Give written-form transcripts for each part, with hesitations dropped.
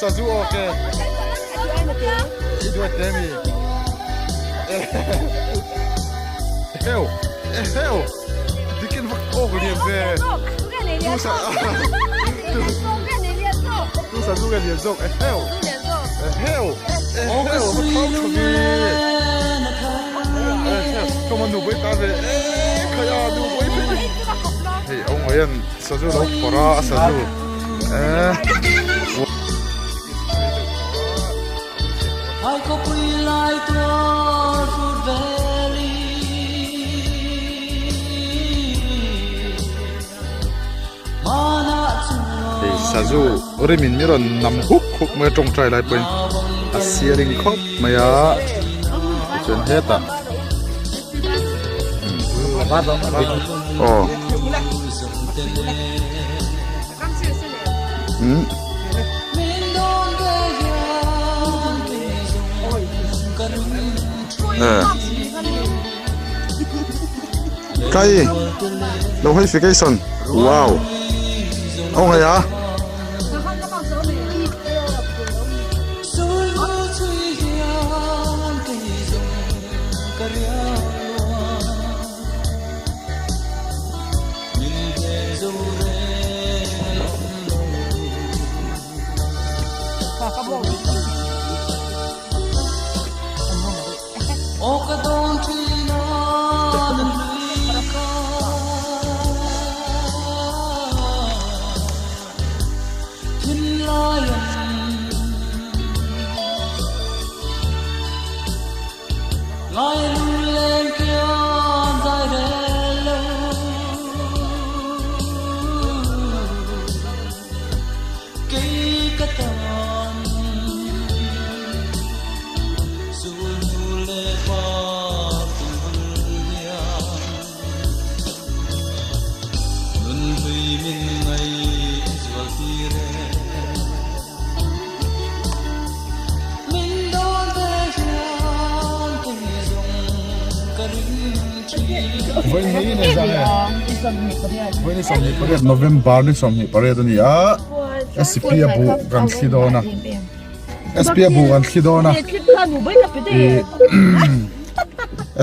Sazu awk e. I duat te mi. Eheu. Eheu. Dikin vak awk lian ve. Tu sa Tu sazu nge lian zawk. Eheu. Eheu. Eheu. Va thau tha ve. Eheu. Kawma nu pawh i ta ve. Eh khaya nu pawh i phei. Hei awng hian sazu lo phawrh a a sazu. Hei sazu rimin mi rawn nam huk huk mai a tawngtai lai pawhin a sialing khawp mai a tichuan hetah aw. Kai notification wow ông này à November ni 28 a ni a SP a buh kan thli dawn a SP a buh kan thli dawn a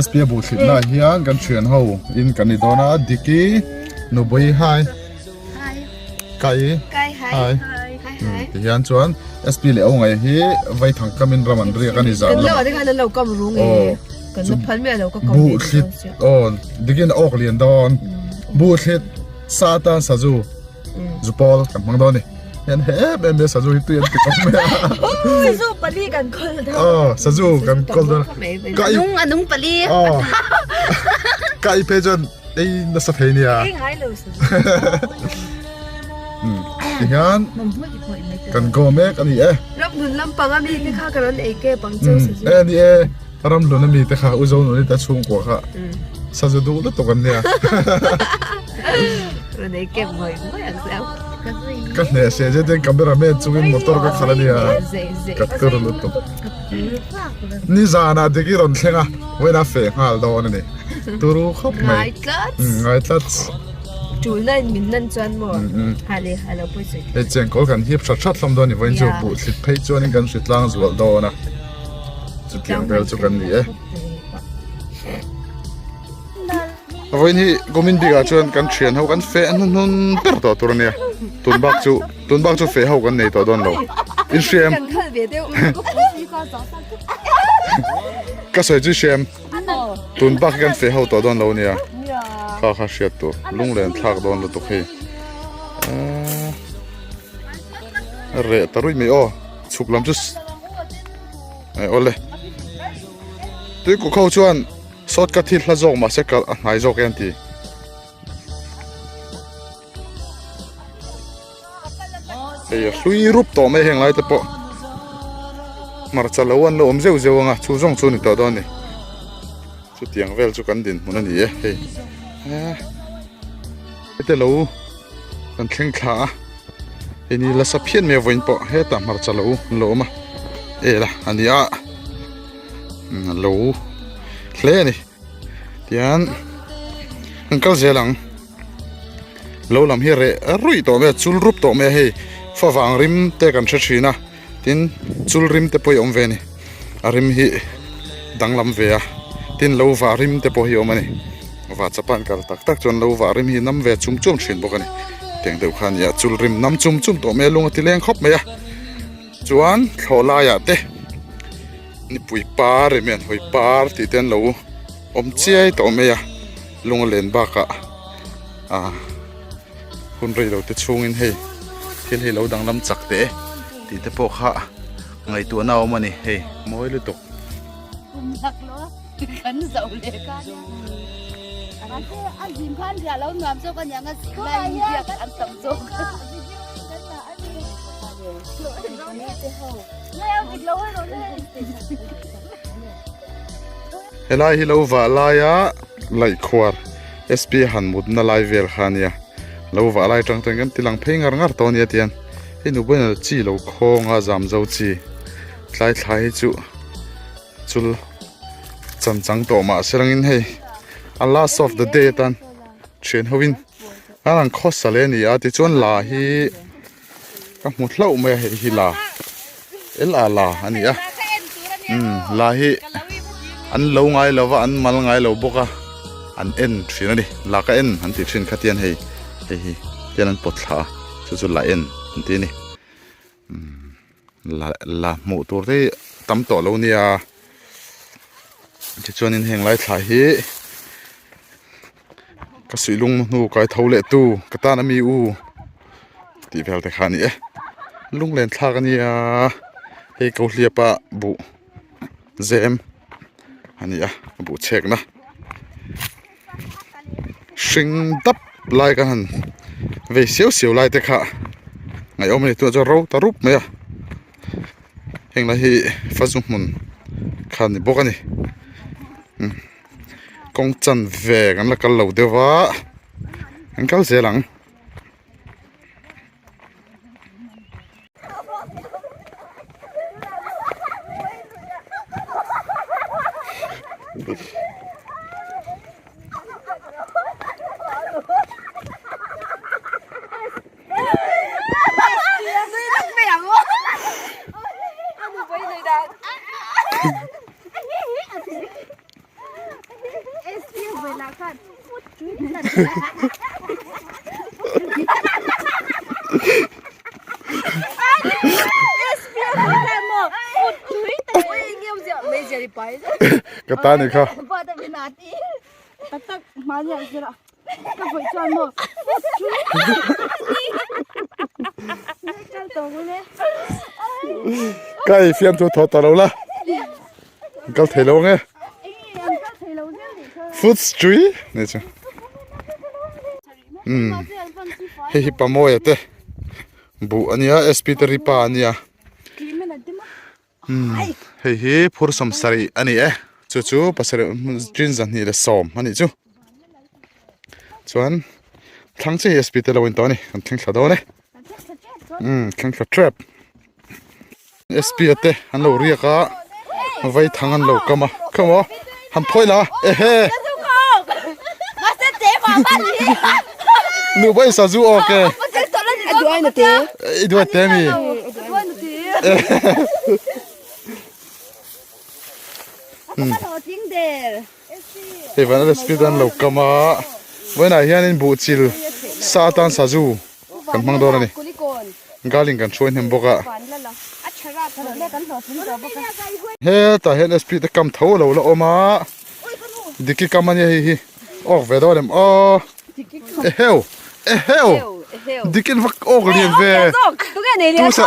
SP a buh thlit na hian kan thian ho in kan ni dawn a Diki Nubui hi Kai hi ti hian chuan SP leh Awngai hi Vaithang kamin ram an riak a ni zan lamah buh thlit aw dikin a awk lian dawn buh thlit sa atan sazu zupawl kan hmang dawn a ni hian em em mai a sazu hi tui an ti khawp mai a sazu pali kan kawl dawn aw sazu kan kawl dawn a nung a nung pali aw kai phei chuan ei nasa thei nia ei ngai lo sazu tihian kan go mek a ni e ram hlun lampang a mi te kha ka rawn ei ke pang cheu sazu e ni e ram hlun a mi te kha u zo nuni ta chhungkua kha sazu duh lutuk an nia rawn ei ke ngawih ngawih ang cheu ka hneh se je ten camera man chungin motor ka khalh a nia ka tur lutuk ni zanah diki rawn thleng a vawiin a feh nghal dawn a ni turu khawp mai ngai tlat ngai tlat tulna in min nan chuan maw ha leh ha lo pawh sawi hei chengkawl kan hip that that hlawm dawn a ni vawiin chu buh thlit phei chuanin kan hri tlang zual dawn a chutiang vel chu kan ni e vawiin hi kumin bikah chuan kan thian ho kan feh hnuhnun ber tawh tur a nia tun bak chu tun bak chu feh ho kan nei tawh dawn lo in hriam ka sawi chu hriam Tun bak hi kan feh ho tawh dawn lo nia kha kha hriat tur lunglen thlak dawn lutuk hei reh ta ruih mai aw chhuk lam chu eh awle tui kawk ho chuan shortcut hi hla zawk mahse kal a hnai zawk em ti. Hei a hlui rup tawh mai heng lai te pawh hmarcha lo an lo awm zeuh zeuh ang a chu zawng chu a ni tawh dawn a ni chutiang vel chu kan dinhmun a ni e hei hete lo kan thleng thla a hei ni la sa phian mai a vawiin pawh hetah hmarcha lo an lo awm a ela a ni a lo hle a ni. Tihian an kal zel ang lo lam hi reh ruih tawh mai a chul rup tawh mai a hei favang rim te kan hre thin a. Tin, chul rim te pawh hi a awm ve a ni. A rim hi danglam ve a, tin lo vah rim te pawh hi a awm a ni. Va chapan kal tak tak chuan lo vah rim hi nam ve chum chum thin bawk a ni. Tiang deuh kha a ni a, chul rim nam chum chum tawh mai a, lung a ti leng khawp mai a. Chuan thlawh laiah te nipui par emaw an hawi par tih te an lo awm chiai tawh mai a, lung a len bakah ah hun rei lo te chhungin hei thil hi lo danglam chak teh e tih te pawh kha ngaihtuahna a awm a ni hei mawi lutuk. Helai hi lo vah laia laihkhuar sp han mutna lai vel kha ania lo vah lai atang chuan kan ti lang phei ngar ngar tawh ania tihian hei nu buaina chi lo khawng a zam zo chi tlai thlai hi chu chul chan chang tawh mah se rangin hei a last of the day atan thian ho in a lang khawsa leh a ni a tichuan la hi ka hmu hlauh mai a hei hi la L a la a ni a umm la hi an lo ngai lo va an mal ngai lo bawk a an en thin a ni la ka en an tih thin kha tian hei hei hi tian an pawt thla a chu chu la en an ti a ni umm la la hmuh tur te hi tam tawh lo nia tichuanin heng lai thla hi ka suih lung hnu kai tho leh tu ka tan ami u tih vel te kha a ni e lunglen thlak a nia hei ko hliap a buh zem a ni a buh chhek na hring dap lai kan han vei siau siau lai te kha ngaihawm a ni tunah chuan ro ta rup mai a heng lai hi fazu hmun kha a ni bawk a ni. Kawng chan ve kan la kal lo deuh va an kal zel ang. Ka ta ni kha. Ka ei fiam chu thaw ta lo la. Kal thei lo nge. Food street ne chu. Hmm. Hei hi pamoya te. Bu ania SP te ripa ania. Hmm. Hei hi phur som sari ani e. Chu chu pasarih tin 210 ani chu. Chuan thlang chi SP te lo in to ani. Kan thleng thla dawn e. Hmm, thleng thla trap. SP te an lo riak a vai thang an lo kam a khaw maw han phawi la ehe nu bai sa zu ok i duai te mi hei van SP te an lo kam a vawiinah hianin buhchil sa atan sazu kan hmang dawn a ni galing kan hruai hnem bawk a hetah hian sp te kam tho alo la awm a diki kam ania hei hi awk ve dawn em aw eheu eheu dikin vak awk lian ve tu sa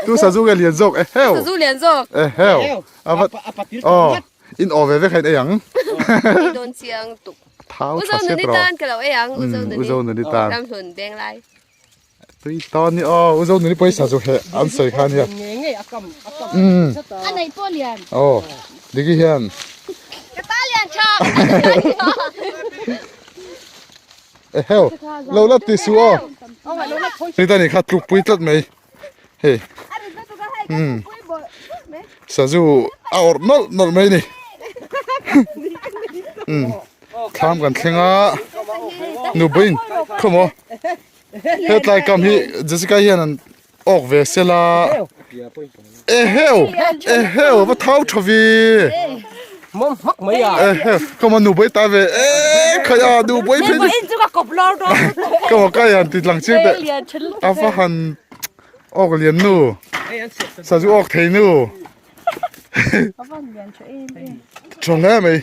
tu sa zu nge lian zawk eheu eheu avat aw in aw ve vek hian ei ang Thau tha se tro. Tan ka lo ei ang Uzo nuni. Uzo nuni tan. Ram hlun beng lai. Tui tan ni aw Uzo nuni pawisa chu he an sawi kha nia. Nge nge a kam a kam. A nei pawh lian. Aw diki hian. Ka ta lian tha. Eheu lo la ti su aw. Ni ta ni kha tluk pui tlat mai. Hei. Hmm. Sazu a awrh nawlh nawlh mai ni. Hmm. Thlam kan thleng a. Nubuin khaw maw. Hetlai kam hi Jessica hian an. Awk ve sela. Eheu! Eheu! Va thau tha vi! Mawm hmak mai a. Eheu! Ka ma nu bawi ta ve. Eh! Khai a nu bawi phei chu. In chu ka kawp lawr dawn. Ka ma kai han ti tlang chiang teh. A va han awk lian nu. Sazu awk thei nu. Tha hle mai.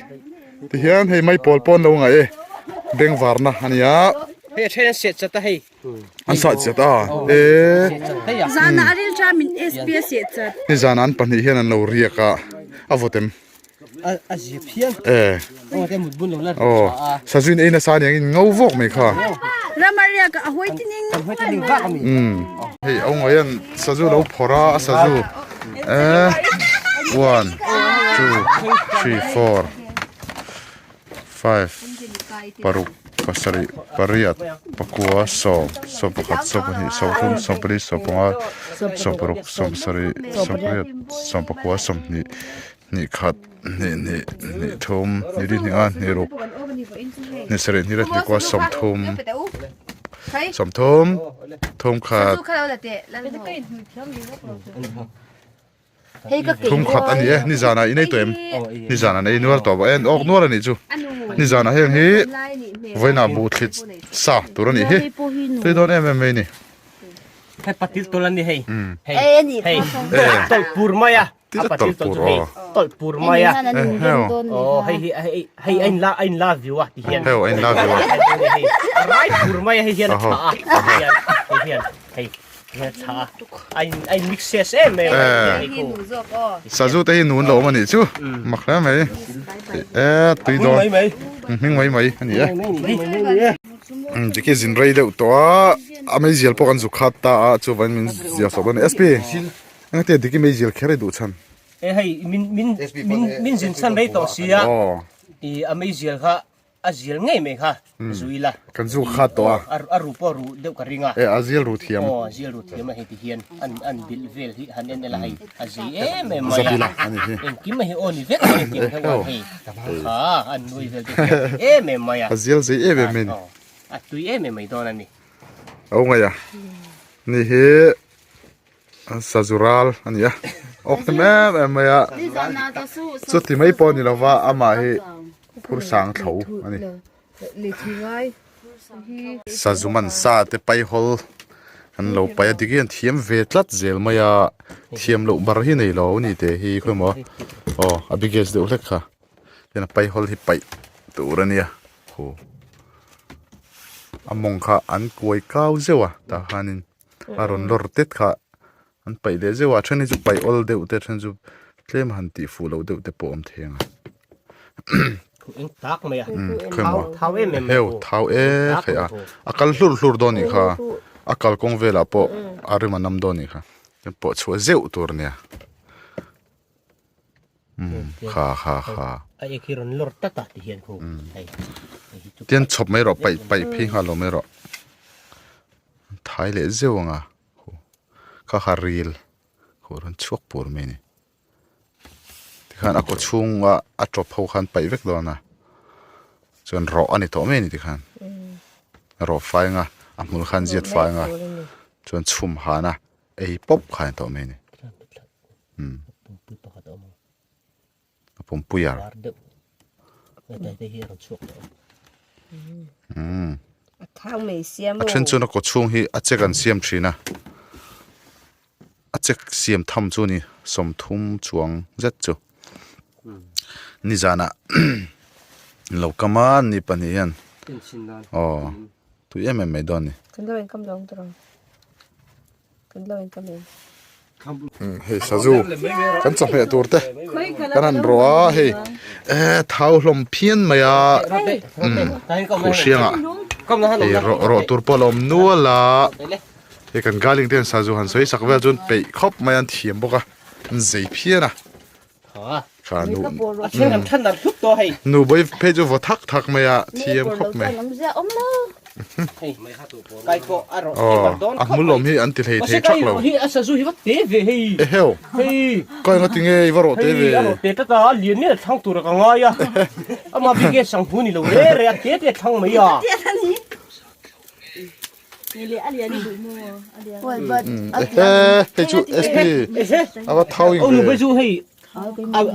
Tihian hei maipawl pawn lo ngaih e. Bengvarna a nia. Hei a then an set chat a hei. An sah chat a. E. Zana a ril tha min SP a seh chat. Ni zana an pahnih hian an lo riak a. A vawt em? A zia phian. E. Aw te mut bun lo la. Aw. Sazuin ei nasa aniang in ngo vawk mai kha. Rama riak a hawi tining. Kan hawi tining vak ami. Um. Hei au ngai an sazu lo phawrh a a sazu. E. 1 2 3 4 5 paruk pasarih pariat pakua sawm sawmpakhat sawmpahnih sawmthum sawmpali sawmpanga sawmparuk sawmsarih sawmpariat sawmpakua sawmhnih hnih khat hnih hnih hnih thum hnih li hnih a hnih ruk hnih sarih hnih leh hnih kua sawmthum sawmthum thum khat. Thum khat a ni e, nizanah i nei tawh em? Nizanah nei nual tawh bawk e, awk nual a nih chu. Nizanah heng hi vawiinah buh thlit sa tur a nih hi. Tui dawn em em mai a ni. Hei patil tawlh a ni hei. Hei hei tawlh pur mai a. A patil tawlh chu hei tawlh pur mai a. Aw hei hi hei hei a in la a in la view a ti hian. Hei a in la view a. A rai pur mai a hei hian a tha a. Hei hian hei hian hei. Sazu te hi nun lo awm a nih chu mak hle mai e tui dawn hming mai mai a ni e Diki zin rei deuh tawh a a meizial pawh kan zu khat ta a chuvangin min zial sawh dawn a ni SP engati Diki meizial kher i duh chhan e hei min min min zin chhan rei tawh sia i a meizial kha A zial ngei mai kha zu ila. Kan zu khat tawh a. A ru pawh ru deuh ka ring a. E a zial ru thiam. Aw a zial ru thiam a hei ti hian an an bilh vel hi han en ela hei a zei em em mai a. Zabila a ni hi. Engkim a hi aw ni vek mai tiang kha uan hei kha an nui vel te hian em em mai a. A zial zei em em mai a ni. A tui em em mai dawn a ni. Au ngaih a. Ni hi Sazu ral a ni a awk hnem em em mai a chuti mai pawh a ni lova amah hi phur sang tho a ni sazu man sa te paihawl an lo paih a dik hi an thiam ve tlat zel mai a thiam loh bar hi nei lo a ni tih hi khawi maw aw a biggest deuh hlek kha tin a paihawl hi paih tur a nia khu a mawng kha an kuai kau zeuh a tah khanin. a rawn lawr tet kha an paih leh zeuh a a then hi chu paih awl deuh te a then chu tlem han tih fuh loh deuh te pawh a awm thei ang a heu thau e khaih a a kal hlur hlur dawn anih kha a kalkawng velah pawh a rim a nam dawn anih kha pawh chhuah zeuh tur a nia. Kha kha kha. A ek hi rawn lawr tlat a ti hian khu. Hei. Tian chhawp mai rawh paih paih phei nghal lo mai rawh. Thai leh zeuh anga khu kha kha ril khu rawn chhuak pur mai a ni. Tikhan a kaw chhunga a tawp ho khan paih vek dawn a. Chuan rawh a ni tawh mai a ni tikhan. Rawh fai anga a hmul khan ziat fai anga chuan chhum han a ei pawp kha a ni tawh mai a ni. A pumpui a. A then chuan a kaw chhung hi a check an siam thin a. A check siam tham chu a ni 30 chuang zet chu. Nizanah lo kam a ni pahnih hian aw tui em em mai dawn a ni. Hei sazu kan chawhmeh tur te kan han rawh a hei eh thau hlawm phian mai a khuh hriangah hei rawh rawh tur pawh a la awm nual a hei kan garling te hian sazu han sawi sak vel chuan peih khawp mai a an thiam bawk a an zei phian a. Kha nu nu bawi phei chu vaw thak thak mai a thiam khawp mai. Aw a hmul awm hi an ti hlei thei thak lo. Eheu ka enga tinge i va rawh te ve. Ehe hei chu SP ava thau ing ve.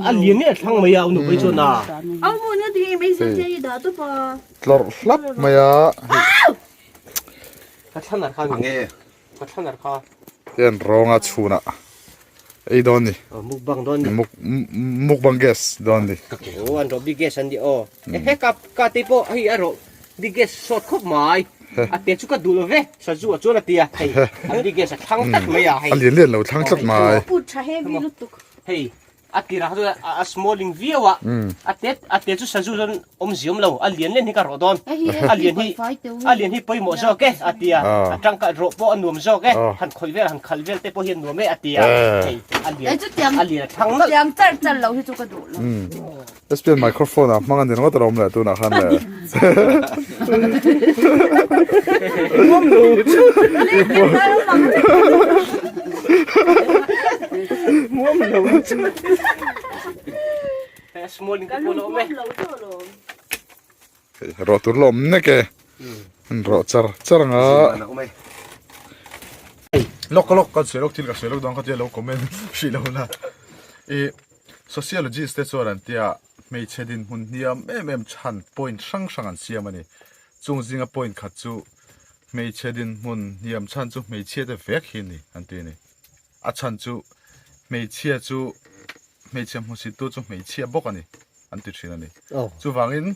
A lian nge a thlang mai a u nupui chuan a. Tlawrh hlap mai a. Ka thlan ar kha nge. Ka thlan ar kha. Hian rawnga chhunah ei dawn ni. Mukbang dawn ni. Muk mukbang gas dawn ni. Aw an rawh big gas an ni aw. Ehe ka ka te pawh hei a rawh big gas sawt khawp mai. A te chu ka duh lo ve sazu ah chuan a ti a hei a big gas a thlang tlat mai a hei. A lian lian lo thlang tlat mai. Put tha heavy lutuk. Hei a tirah kha chuan a smalling viau a, a te a te chu sazu chuan awmzia awm lo, a lian len hi ka rawh dawn, a lian hi a lian hi pawimawh zawk e a ti a, a tangkai rawh pawh a nuam zawk e, han khawih vel han khalh vel te pawh hi a nuam e a ti a, hei a lian a lian a thlang nalh. Tiang char char lo hi chu ka duh lo. SPN microphone ah hmang a ni ringawt a lo awm leh tunah khan le. Nuam lo chu. Nuam lo chu. Small in ka pawh lo awm e. Rawh tur la awm nek e. Rawh char char anga. Lawk lawk kan sawi lawk thil ka sawi lawk dawn kha tia lo comment hrih lo la. I Sociologist te chuan an tia hmeichhe dinhmun hniam em em chhan point hrang hrang an siam a ni. Chung zinga point khat chu hmeichhe dinhmun hniam chhan chu hmeichhia te vek hi a ni an ti a ni. A chhan chu hmeichhia chu hmeichhe hmusittu chu hmeichhia bawk a ni an ti thin a ni. Chuvangin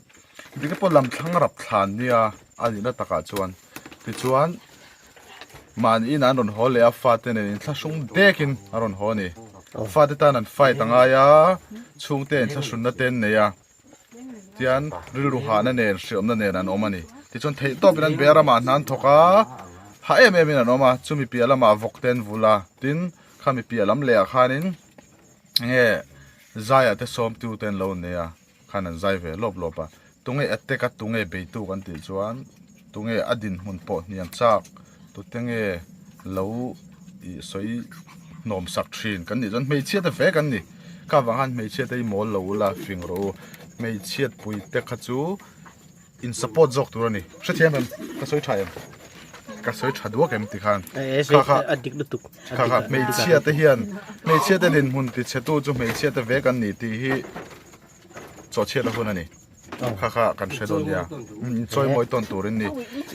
dike pawh lam thlang rap thlan nia a nihna takah chuan tichuan Mahni in an rawn haw leh a, fate nen inthlahrung dekin a rawn haw a ni. Fate tan an fight a ngai a, chhungte inthlahrunna te an nei a, tian rilru hahna nen hriawmna nen an awm a ni. Tichuan theih tawpin an bear ramah hna an thawk a, hah em emin an awm a, chumi piah lamah vawk te an vul a, tin khami piah lam lehah khanin enge zaiah te sawmtu te an lo nei a. khan an zai ve lawp lawp a, tunge attack a tunge beitu kan tih chuan tunge a dinhmun pawh hniam chak tute nge lo ih sawi hnawm sak thin kan nih chuan hmeichhia te vek an ni kha vang khan hmeichhia te hi mawl lo ula fing rawh u hmeichhiat pui te kha chu in support zawk tur a ni hrethiam em ka sawi tha em ka sawi tha duak em tikhan kha kha a dik lutuk kha kha hmeichhia te hian hmeichhia te dinhmun ti chhe tu chu hmeichhia te vek an ni tih hi chawhchhiat a hun a ni kha kha kan hre dawn nia inchawi mawi tawn tur in ni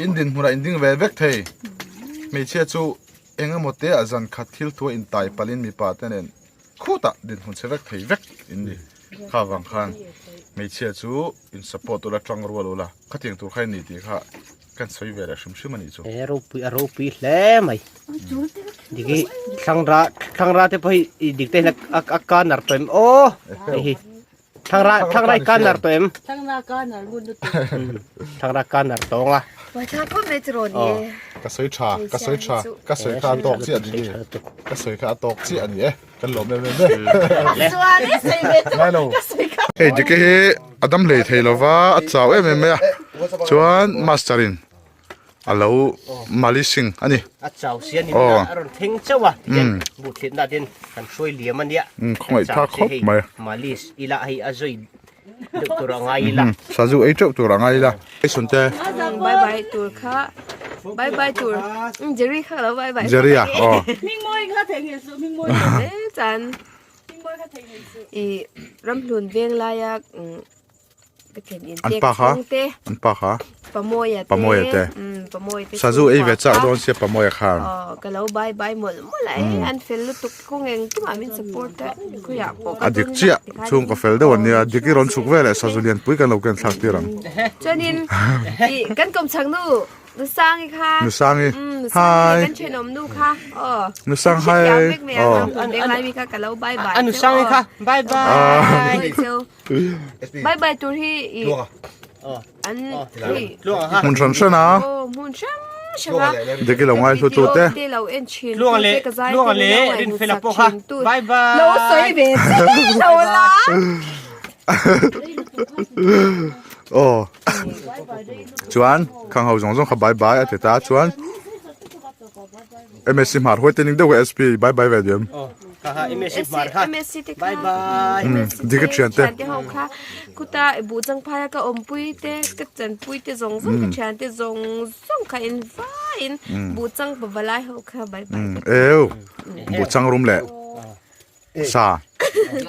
in dinhmunah in ding ve vek thei hmeichhia chu eng emaw te ah zan khat thil thu a intai palh in mipa te nen khutah dinhmun chhe vek thei vek in ni kha vang khan hmeichhia chu in support ula tang rual ula khatiang tur kha in ni tih kha kan sawi ve leh hrim hrim a nih chu. He ropui a ropui hle mai diki thlangra thlangra te pawh hi dik te hian a kanar tawh em aw hei hi thlangra thlangra i kanar tawh em thlangra kanar ngun lutuk thlangra kanar tawng a Paitha khawp mai chu rawn ni e. Ka sawi tha ka sawi tha ka sawi kha a tawk chiah a ni ka sawi kha a tawk chiah a ni e kan lawm em em e. Chuan i sawi ve chu Ngai lo. ka sawi kha. Hei dike hi a dam hlei thei lova a chau em em mai a chuan master in a lo malising a ni. A chau si a ni mai a a rawn thleng chauh a tihian buhthlit na ten kan hruai liam a nia. Khawngaih tha khawp mai. Malis ila hei a zui deuh tur a ngai ila. Sazu ei teuh tur a ngai ila. Hei sunte. Bye bye tur kha bye bye tur Jerry kha lo bye bye. Jerry a aw. Hmingmawi kha theihnghilh suh hmingmawi. Chan. I ramhlun veng laia ka then in An pa kha an pa kha Pamoia te Pamoia te Pamoia te Sazu ei ve chak dawn sia Pamoia khan aw ka lo bye bye mawlh mawlh a e an fel lutuk kawng engkim ah min support a khawiah pawh ka A dik chiah chhung ka fel deuh an nia dik i rawn chhuk vel eh sazu lian pui kan lo ken thlak tir ang chuanin i kan kawmchhak nu Nusangi kha. Nusangi. Mm, Nusangi kan thenawm nu kha. Oh. Nusang hi. Oh. An mi kha ka lo bye bye. An Nusangi kha. Bye bye. Bye bye tur hi i. An hi. Mun hran hran a. Oh, mun hran hran a. Diki lo ngai hlu tu te. Te lo en thin. Luang le luang le rin fela pawh kha. Bye bye. Lo sawi ve lo la. Oh. Chuan khang ho zawng zawng kha bye bye a ti ta chuan MSc hmar huai te ning deuh kha SP bye bye ve diam. MSc hmar kha bye bye. Dik a thian te. Thian te ho kha kuta buh chang phai a ka awmpui te ka chanpui te zawng zawng ka thian te zawng zawng kha in vai. vaiin buh chang pavalai ho kha bye bye vek. Eu buh chang rum leh sa.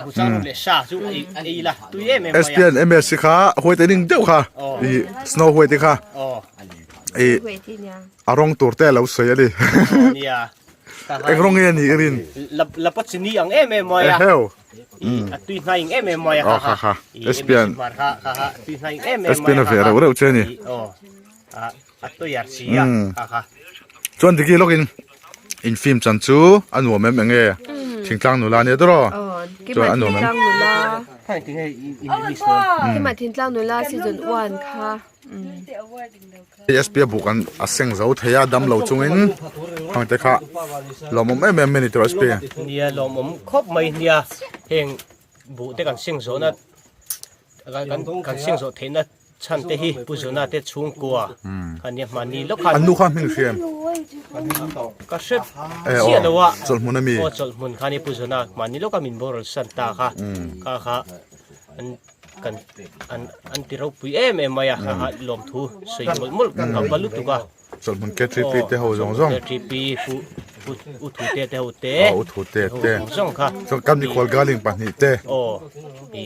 Buh chang rum leh sa chu ei ila tui em em mai a. SPN MS kha huai te ning deuh kha i snow huai te kha i a rawng tur te a lo sawi a ni. Nia. Eng rawng nge a nih ka rin? La pawt chi ni ang em em mai a. Eheu. A tui hnai eng em em mai a. Aw kha kha. SPN. Kha kha kha tui hnai em em mai a. SPN a ve reuh reuh che a ni. Aw. A tui ar si a. Kha kha. Chuan diki lawkin in film chan chu a nuam em enge thingtlang nula ania tawh rawh. Chuan a nuam em. Kima thingtlang nula season 1 kha. ASP a buk an a seng zo thei a dam lo chungin hang te kha lawmawm em em mai a ni tawh SP. Nia lawmawm khawp mai nia heng buh te kan seng zawhna kan seng zawh theihna chhan te hi Pu Zuna te chhungkua kha nia hmani lawk khan An nu kha hming hria em? Ka hre chiah lo a chawlhmun ami aw chawlhmun kha nia Pu Zuna hmani lawk a min boral san ta kha kha kha an kan an an ti ropui em em mai a ha ha lawmthu sawi mawlh mawlh kan va lutuk a chawlhmun KTP te ho zawng zawng KTP pu pu u thu te te ho te u thu te te zawng kha chuan kan mikhual galing pahnih te aw i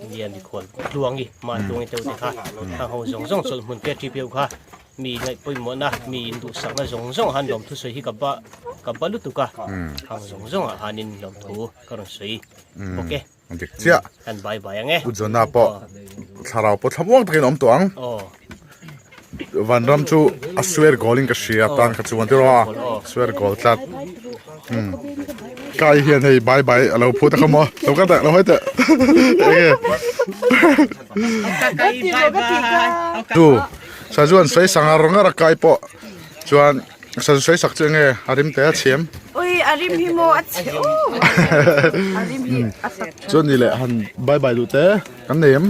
nia mikhual tluangi ma tluangi te ho te kha ha ho zawng zawng chawlhmun KTP ho kha mi ngaih pawimawhna mi in duhsakna zawng zawng han lawmthu sawi hi ka ba ka ba lutuk a hang zawng zawng ah hanin lawmthu ka rawn sawi bawk e. Dik chiah. Kan bai bai ang e. U Jona pawh thlarau pawh thlamuang takin a awm tawh ang. Vanram chu a swear goal in ka hria tan kha chuan tiraw a swear goal tlat. Kai hian hei bai bai a lo phut a kha maw. Lo ka teh lo hawi teh. Enge. Tu Sazuan sawi sangar ngar a kai pawh chuan Sazu sawi sak chu enge a rim te a chhiam. Ui a rim hi maw a chhe u. A rim hi a tak. Chuan ni leh han bye bye duh te kan nei em.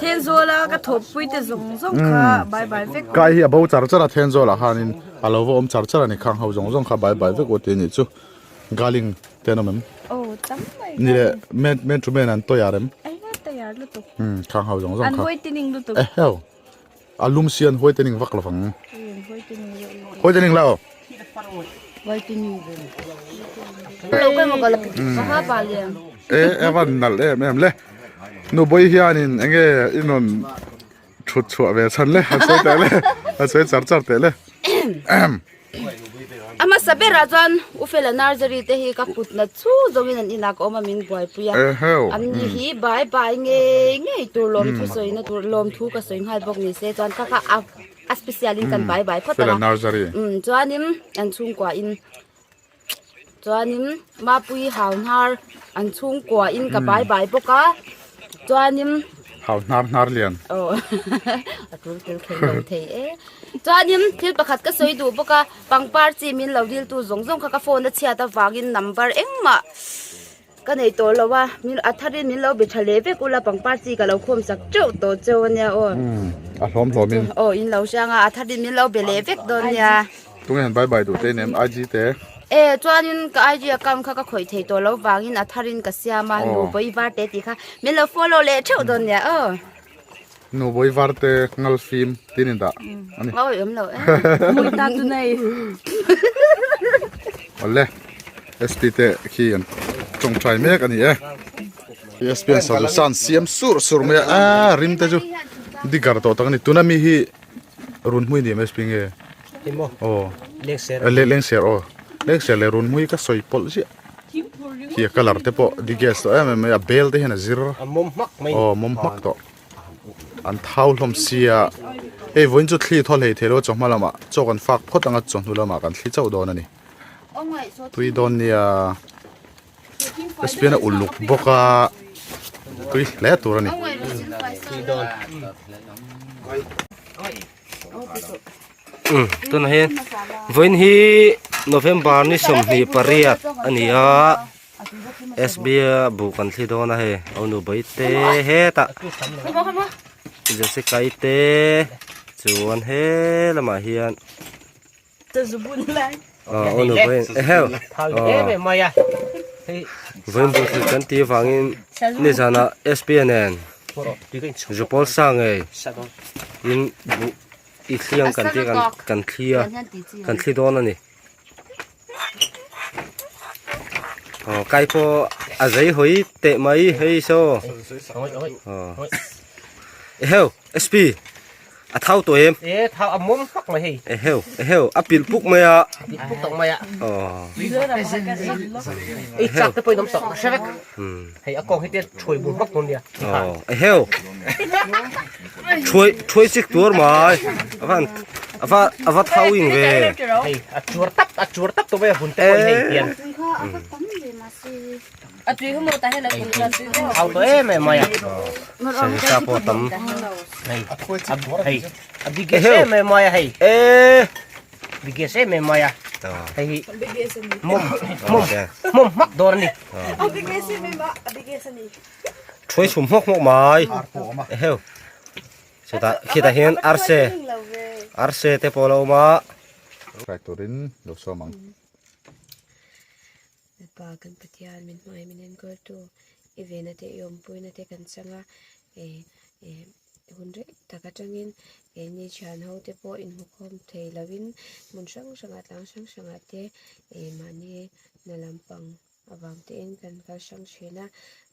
Thenzawl a ka thawhpui te zawng zawng kha bye bye vek. Kai hi a bo char char a Thenzawl ah khanin a lo va awm char char a ni khang ho zawng zawng kha bye bye vek u ti a nih chu. Galing te an awm em? Aw tam mai. Ni leh man man to man an tawih ar em? Ai nga tawih ar lutuk. Khang ho zawng zawng kha. An huaitening lutuk. Eheu. A lum sian huai te ning vak lovang. Huai te ning lo. E evan nal em em le. Nu boi hianin enge inon thut chhuah ve chhan le. A sawi teh le. A sawi char char teh le. A hmasa berah chuan U Fela nursery te hi ka kutna chu zawngin an inah ka awm a min buaipui a, an ni hi bai bai ngei ngei tur lawmthu sawina tur lawmthu ka sawi nghal bawk ni se chuan kha kha a a special in kan bai bai phawt ang a, chuanin an chhungkua in chuanin Mapui Hauhnar an chhungkua in ka bai bai bawk a chuanin. Hau hnar hnar lian. Aw a tul tel kher lo thei e. Chuanin thil pakhat ka sawi duh bawk a, pangpar chi min lo diltu zawng zawng kha ka phone a chhiat avangin number engmah ka nei tawh lo a, min a tharin min lo be tha leh vek ula pangpar chi ka lo khawm sak teuh tawh cheu ania aw. A hlawm hlawmin. Aw in lo hrang a, a tharin min lo be leh vek dawn nia. Tunge han bye bye duh te nem IG te. E chuanin ka IG account kha ka khawih thei tawh lo vangin a tharin ka siam a, Nubawi Varte tih kha min lo follow leh theuh dawn nia aw. Nubawi Varte ngal fim tin in dah ani. Awi awm lo e. Mui ta chu nei. Awle SP te khi an tawngtai mek ani e. SP an sazu san siam sur sur mai a, a rim te chu digar tawh tak ani tuna mi hi Runhmui ni em SP nge? Emaw. Aw. Lengser. Le lengser aw. Lengser leh runhmui ka sawi pawlh ziah. Khi a colour te pawh diges tawh em em mai a bel te hian a zir. A mawm hmak mai. Aw mawm hmak tawh. An thau hlawm sia. Hei vawiin chu thli thaw hlei thei lo chawhma lamah chaw kan fak phawt anga chawhnu lamah kan thli chauh dawn a ni. Tui dawn nia. SP hian a uluk bawk a tui hle tur a ni. Tunah hian vawiin hi November ni 28 a ni a SB a buh kan thli dawn a hei Aunu Baite hetah Jessica-i te chuan he lamah hian. Vawiin thil kan tih avangin nizanah SP nen Zupawl sa ngei in buh I thli ang kan tia kan thli a kan thli dawn a ni aw kai pawh a zei hawi teh mai hei saw aw eheu sp a thau tawh em e thau a mawm hmak mai hei eheu eheu a pilh puk mai a pilh puk tawh mai a aw ei chak te pawhin awm tawh ka hre vek hei a kawng hi te thuai bur hmak dawn nia aw eheu Thuai thuai chik tur mai a van a va a va thau ing ve. Hei a chuar tap a chuar tap tawh mai a hun te pawh hei hian. A tui ho maw tah hian a tui a tui ho. Thau tawh em em mai a. Sawi pawh tam. Hei hei a biggest em em mai a hei. E biggest em em mai a. Hei hi mawm mawm mawm hmak dawn a ni. A biggest em em a a biggest a ni. Thuai chhum hmawk hmawk mai eheu chutah khitah hian arse arse te pawh a lo awm a. Try turin lo sawm ang. Mipa kan Pathian min hmangaih min enkawl tu i vena te i awmpuina te kan chang a hun rei tak atangin keini thian ho te pawh inhmukhawm thei lovin hmun hrang hrangah tlang hrang hrangah te mahni hna lampang avang tein kan kal hrang thin a,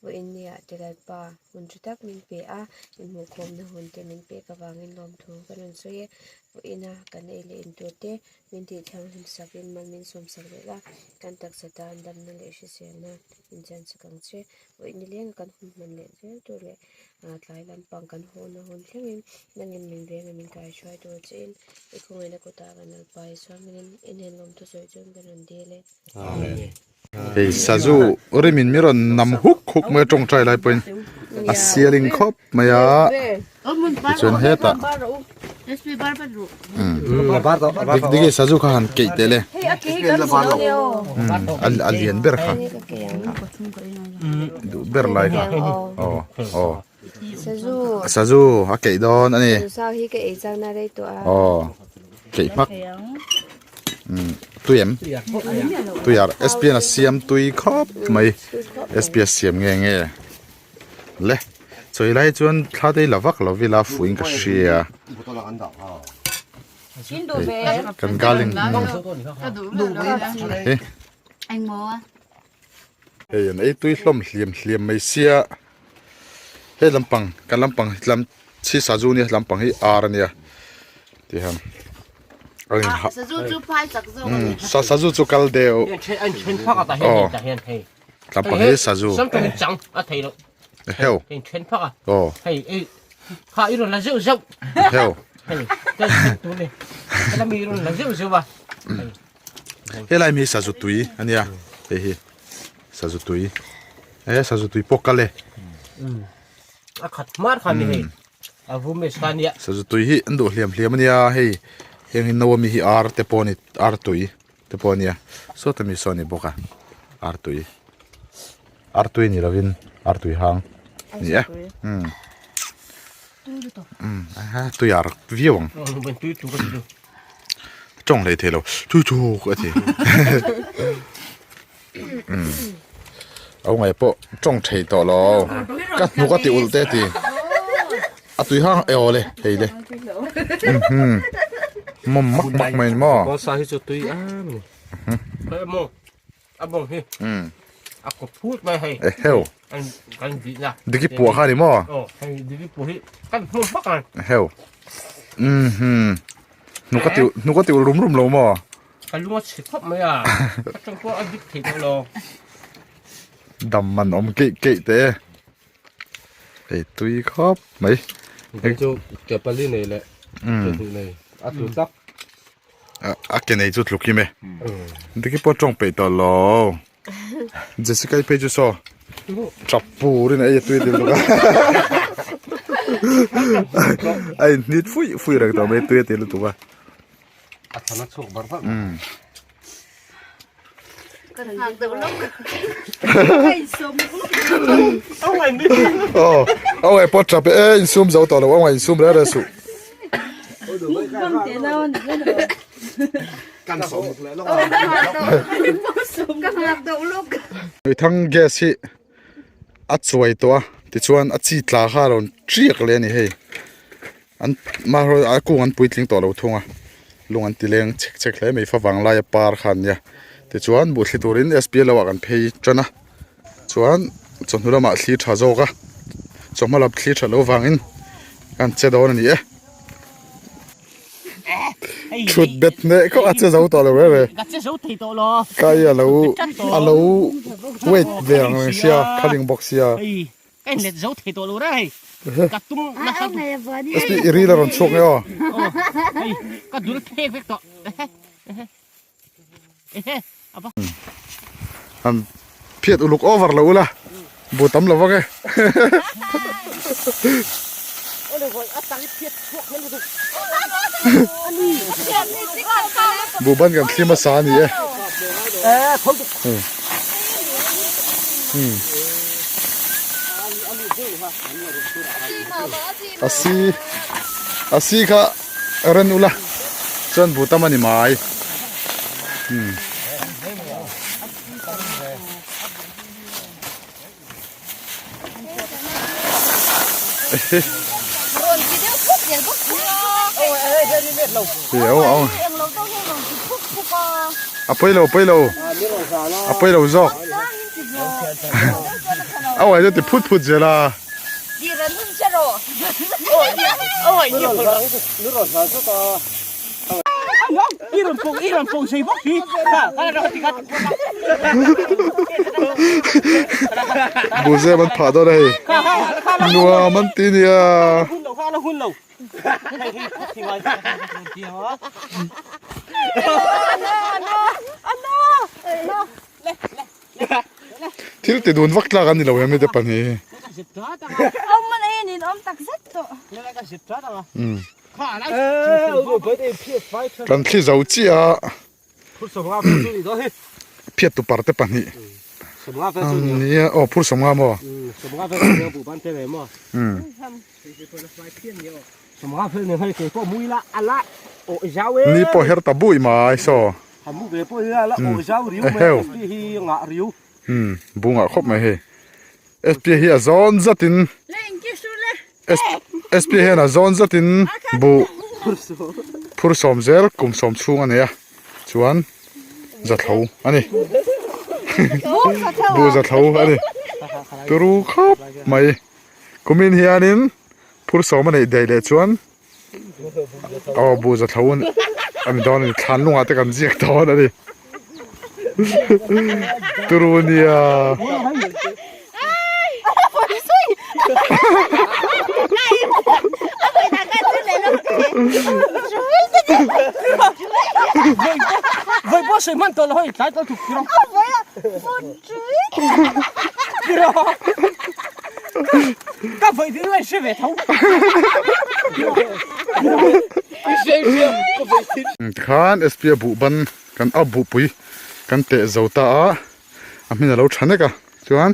vawiin nia te Lalpa hun tha tak min pe a, inhmuhkhawmna hun te min pek avangin lawmthu kan rawn sawi e, vawiina kan ei leh in tur te min tih thianghlim sakin mal min sawmsak leh la, kan taksa tan damna leh hriselna min chansak ang che, vawiin nilenga kan hun hman leh zel tur leh tlai lampang kan hawna hun thlengin nangin min venga min kaihruai tur chein i khawngaihna kutah kan Lalpa Isua hmingin i hnen lawmthu sawi chuan kan rawn dil e. Hei sazu rimin mi rawn nam huk huk mai a tawngtai lai pawhin a sialing khawp mai a tichuan hetah dik dik e sazu kha han keih teh le a lian ber kha duh ber lai kha aw aw sazu a keih dawn a ni aw keih hmak. Tui em? Tui ar SP an a siam tui khawp mai SP a siam nge nge le chawi lai chuan thla te hi la vak lo vila fuiin ka hria kan garling hei an ei tui hlawm hliam hliam mai sia he lampang kan lampang lam chhi sazu nia lampang hi ar ania tihian a in ha sazu chu phai chak zawk ani sa sazu chu kal deuh an then phak a tah hian tah hian hei lampang hi sazu sam tawng chang a thei lo heu in then phak a aw hei ei kha i rawn la zeuh zeuh heu hei kan then tur ni helami i rawn la zeuh zeuh a hei Helai mi sazu tui ania hei hi sazu tui e sazu tui pawh kal e a khat hmar khan ni hei a vum e sa nia sazu tui hi an duh hliam hliam ania hei heng hi no ami hi ar te pawh ani ar tui te pawh ania sawta mi saw ani bawk a ar tui ar tui ni lovin ar tui hang ni e um um tui ar viau ang tawng hlei thei lo thui thuk a ti au ngai pawh tawng thei tawh lo ka hnuk a ti ulh te ti a tui hang e awle hei le mawm mak mak mai maw sa hi chu tui am ni hei mo a bawng hi a ko phut mai hei e heu an kan bi na diki pua kha ni maw oh hei diki pua hi kan hmu hmak an heu mhm Hnuk a tiu hnuk a tiu rum rum lo maw? Ka lung a chhe khawp mai a, ka tawng pawh a dik thei tawh lo. Dam man awm keih keih teh e. Ei tui khawp mai. Hei chu ke pali nei leh ke hnih nei a tlu tlak. A ke nei chu tluk him e. Diki pawh tawng peih tawh lo. Jessica i phei chu saw tap purin a ei a tui dil bawk a a inhnit fuih fuih reng tawh mai tui a ti lutuk a. A thlan a chhuak bar bar. Aw aw ngai pawt tap e insum zo tawh lo aw ngai insum reng reng suh. Thang gas hi a chuai tawh a tichuan a chi tla kha a rawn tiak leh a ni hei. An mahro a kung an puitling tawh lo thung a, lung an ti leng chhek chhek hle mai favang laia par kha an nia. Tichuan buh thli turin SPLO ah kan phei tan a, chuan chawhnu lamah thli tha zawk a, chawhma lam thli tha lo vangin kan che dawn a ni e. Thut bet hneh khawp a che zo tawh lo reng reng. Ka che zo thei tawh lo. Ka i a lo a lo weight ve ang reng sia, khaling bawk sia. Ka inlet zo thei tawh lo reng hei. Ka tum nasa tu. SP i ril a rawn chhuak nge aw. Hei ka dul phek vek tawh. Ehe ava. Han phiat uluk over lo ula bu tam lo vang e. Bu ban kan thlim a sa a ni e. A si a si kha ren ula chuan bu tam a ni mai umm. A pawi lo a pawi lo a pawi lo zawk a uai chu ti phut phut zel a. Buzem an phah dawn a hei nuam an ti nia. Thil ti dun vak tlak an ni lo em hete pahnih hi. Kan thli zo chiah a phiat tu parte pahnih nia aw phur sawmnga maw ni pawh her ta bui mai saw eheu bungah khawp mai hei. SP hi a zawn zatin SP hian a zawn zatin buh phur sawm zel kum sawm chhung a nei a chuan zathlo a ni buh zathlo a ni turu khawp mai kumin hianin phur sawm a neih daih leh chuan Aw bu za tho a ni dawn a ni thlan lungah te kan ziak dawn a ni turu nia. Tikhan SP a buh ban kan a buhpui kan teh zo ta a a hmin a lo tha nek a chuan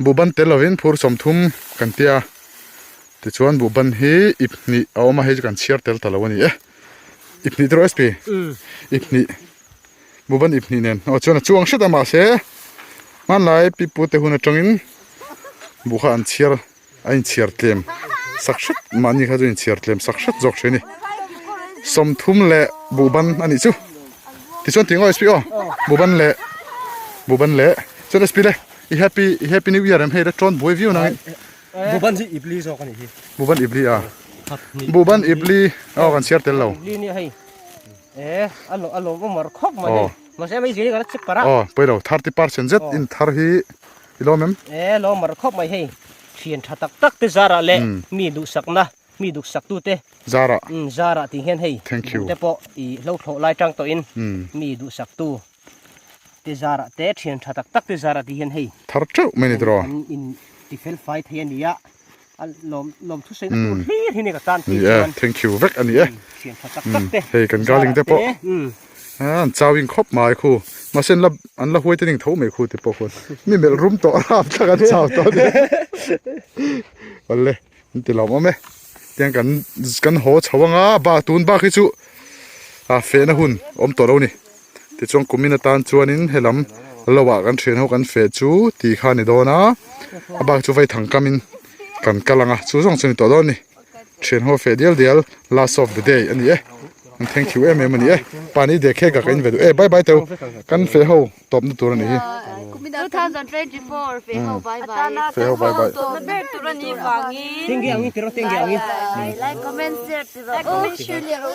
buh ban tel lovin phur 30 kan tia tichuan buh ban hi ip hnih a awm a hei chu kan chhiar tel ta lo a ni e ip hnih tiraw SP ip hnih. Buban ip hnih nen aw chuan a chuang hret a mahse hmanlai pi pu te hun atangin buh kha an chhiar a inchhiar tlem sak hret mahni kha chu inchhiar tlem sak hret zawk thin a ni 30 leh buhban a nih chu tichuan tih ngaw sp aw buhban leh buhban leh chuan sp le i happy i happy new year em hei le tawn buai viau nangin buhban hi ipli zawk a nih hi buhban ipli a buhban ipli aw kan chhiar tel lo ipli nia hei E, a lo a lo mar khawp mai hei. Mahse mai zir ka chip para. Aw, pawilo 30% zet in thar hi i lawm em? E, lo mar khawp mai hei. Thian tha tak tak te zarah leh mi duhsakna, mi duksak tu te. Zarah. Um, zarah tih hian hei. Thank you. Te pawh i hlo thlawh lai tang tawhin mi duhsak tu te zarah te thian tha tak tak te zarah tih hian hei. Thar teuh mai ni tiraw? An in ti fel fai thei a nia. A lawm lawm thu sawi na tur hlir hi ni ka tan phei chuan. Thank you vek a ni e. Thian tha tak tak te. Hei kan garling te pawh. An chau in khawp mai khu. Mahse an la an la huai te ning tho mai khu te pawh khuan. Mi melh rum tawh ram thlak an chau tawh a ni. Awle an ti lawm awm e. Tiang kan kan haw chho anga bak tun bak hi chu a fehna hun awm tawh lo ni. Tichuan kumin atan chuanin helam lo ah kan thian ho kan feh chu tih kha a ni dawn a, a bak chu vaithang kamin kan kal ang a, chu zawng chu a ni tawh dawn a ni. Thian ho feh dial dial last of the day a ni e. An thank you em em a ni e. Pani dekhe ka ka in ve duh e bye bye teu kan feh ho tawp na tur a ni hi. 2024 feh ho bye bye. Feh ho bye bye. Tawp na ber tur a ni vangin. Tengge angin tiro tengge angin. Like comment share tiro. Like comment share leh rawh.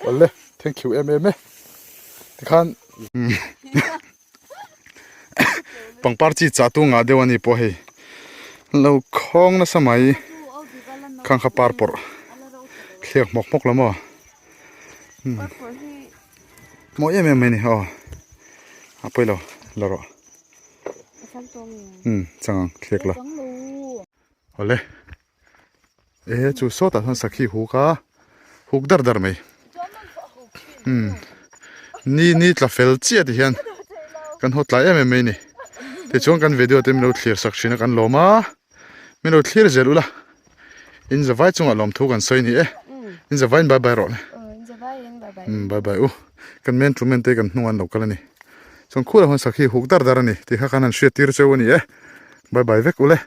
Awle thank you em em e. Tikhan Pangpar chi chah tu ngah deuh a ni pawh hei lo khawng nasa mai khang kha par pawrh thliak hmawk hmawk lo maw mawi em em mai a ni aw a pawi lo la rawh umm chang ang thliak la awle e chu sawtah chuan sakhi huk a huk dar dar mai umm ni ni tla fel chiah ti hian kan haw tlai em em mai a ni tichuan kan video te min lo thlir sak thin a kan lawm a min lo thlir zel ula in zavai chungah lawmthu kan sawi a ni e in zavaiin bye bye rawh le umm bye bye u kan men thu men te kan hnungah an lo kal a ni chuan khulah huan sakhi huk dar dar a ni tih kha khan an hriat tir cheu a ni e bye bye vek ule.